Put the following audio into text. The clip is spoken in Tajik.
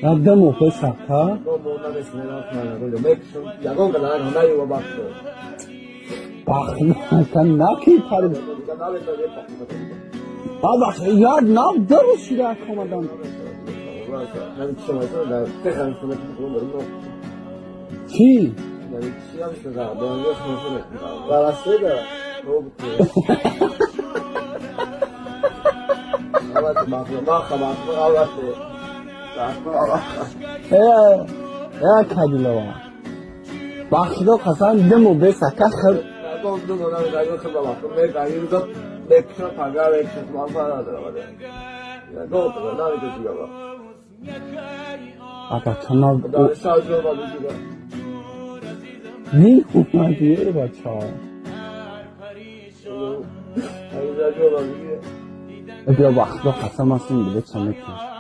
Ду моҳ пеш ака. Бахна наки пари. Бабах як нав 2 рӯз шуда як омадам. Чӣ? Э кадилова. Бахшидо қасам 2 моҳ бес ака хир. Ака меомадӣ э бачаҳо. Биё бахшидо қасам астин билет ча мекунам.